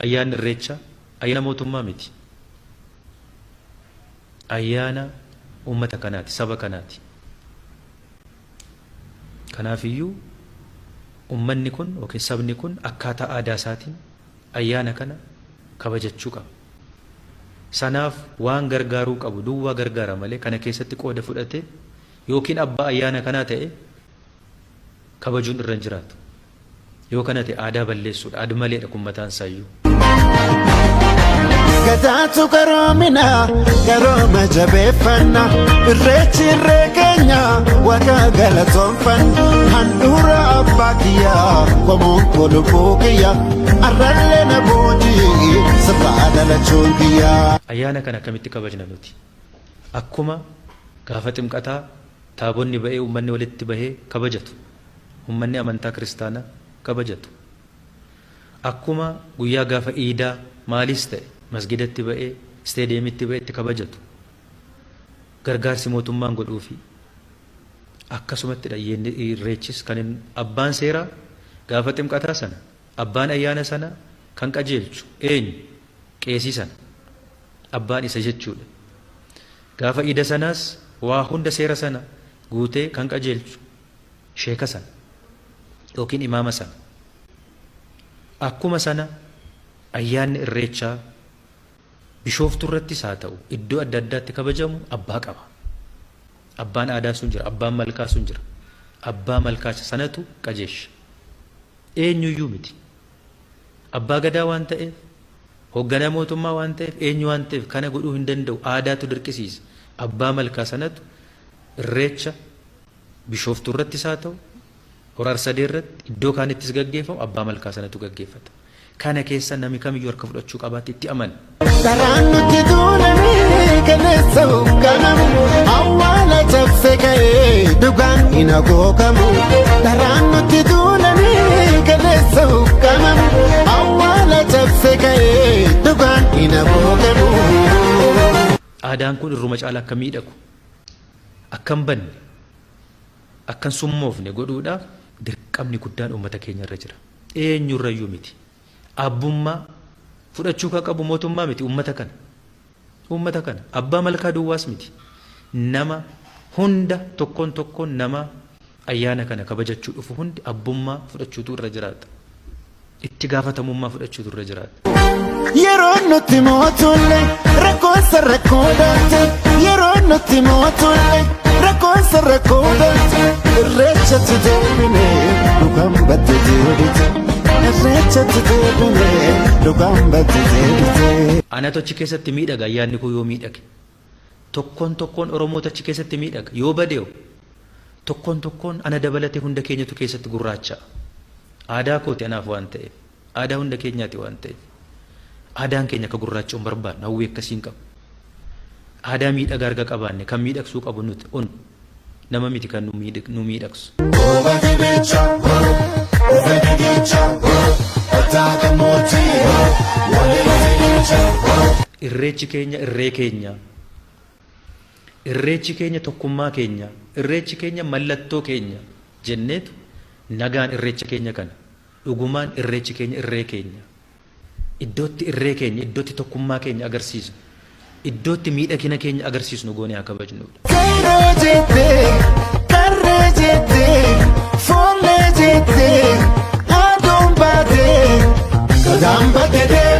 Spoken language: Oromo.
Ayyaanni Irreechaa ayyaana mootummaa miti. Ayyaana uummata kanaati, saba kanaati. Kanaafiyyuu uummanni kun yookiin sabni kun akkaataa aadaa isaatiin ayyaana kana kabajachuu qaba. Sanaaf waan gargaaruu qabu duwwaa gargaara malee kana keessatti qooda fudhatee yookiin abbaa ayyaana kanaa ta'e kabajuun irra hin jiraatu. Yoo kana ta'e aadaa balleessuudha. Aad-maleedha kun mataan isaayyuu. Gadaatu qaroomina qarooma jabeeffanna, irreechi irree keenya waaqa galatoonfanna. Handhuura abbaa kiyyaa, qomoon koo lubbuu kiyya, arrallee na boojii sirraa dhalachuun kiyya. Ayyaana kana akkamitti kabajna nuti? Akkuma gaafa ximqataa taabonni ba'ee uummanni walitti bahee kabajatu, uummanni amantaa kiristaanaa kabajatu. Akkuma guyyaa gaafa iidaa maaliis ta'e masgidatti ba'ee, isteediyeemitti ba'ee itti kabajatu. Gargaarsi mootummaan godhuufi akkasumattidha. Irreechis kan abbaan seeraa gaafa ximqataa sana, abbaan ayyaana sana kan qajeelchu eenyu? Qeesii sana. Abbaan isa jechuudha. Gaafa iida sanaas waa hunda seera sana guutee kan qajeelchu sheeka sana yookiin imaama sana. Akkuma sana ayyaanni Irreechaa Bishooftuu irrattis haa ta'u iddoo adda addaatti kabajamu abbaa qaba. Abbaan aadaa sun jira, abbaan malkaa sun jira. Abbaa malkaa sanatu qajeesha. Eenyuyyuu miti. Abbaa gadaa waan ta'eef, hoogganaa mootummaa waan ta'eef, eenyu waan ta'eef kana godhuu hin danda'u. Aadaatu dirqisiisa. Abbaa malkaa sanatu Irreecha Bishooftuu irrattis haa ta'u, Hora Arsadee irratti, iddoo kaanittis gaggeeffamu abbaa malkaa sanatu gaggeeffata. Kana keessa nami kamiyyuu harka fudhachuu qabaatti itti amana. Karaan nutti tuulanii kaleessa hogganamu, awwaala cabse ka'ee dhugaan hin hagoogamu. Karaan nutti tuulanii kaleessa hogganamu, awwaala cabse ka'ee dhugaan hin hagoogamu. Aadaan kun irruma caala akka miidhagu, akka hin banne, akka hin summoofne godhuudhaaf dirqamni guddaan uummata keenya irra jira. Eenyurrayyuu miti. Abbummaa fudhachuu kan qabu mootummaa miti, uummata kana. Uummata kana. Abbaa malkaa duwwaas miti. Nama hunda, tokkoon tokkoon nama ayyaana kana kabajachuu dhufu hundi abbummaa fudhachuutu irra jiraata. Itti gaafatamummaa fudhachuutu irra jiraata. Yeroo nutti mootulle rakkoonsa rakkoo dhalche, yeroo nutti mootulle rakkoonsa rakkoo dhalche, irreechatti deebine dhugaan badde deebite, irreechatti deebine dhugaan badde deebite. Anatu achi keessatti miidhaga ayyaanni koo yoo miidhage. Tokkoon tokkoon Oromootu achi keessatti miidhaga. Yoo badeeho tokkoon tokkoon ana dabalatee hunda keenyatu keessatti gurraacha'a. Aadaa kooti anaaf waan ta'eef. Aadaa hunda keenyaati waan ta'eef. Aadaan keenya akka gurraacha'u hin barbaannu. Hawwii akkasii hin qabu. Aadaa miidhagaa erga qabaanne kan miidhagsuu qabu nuti un nama miti kan nu miidhagsu. Irreechi keenya irree keenya. Irreechi keenya tokkummaa keenya. Irreechi keenya mallattoo keenya jenneetu nagaan irreecha keenya kana, dhugumaan irreechi keenya irree keenya. Iddootti irree keenya, iddootti tokkummaa keenya agarsiisnu, iddootti miidhagina keenya agarsiisnu goonee haa kabajnudha. Seeroo jettee, qarree jettee, foollee jettee, aduun baatee, gadaan battee.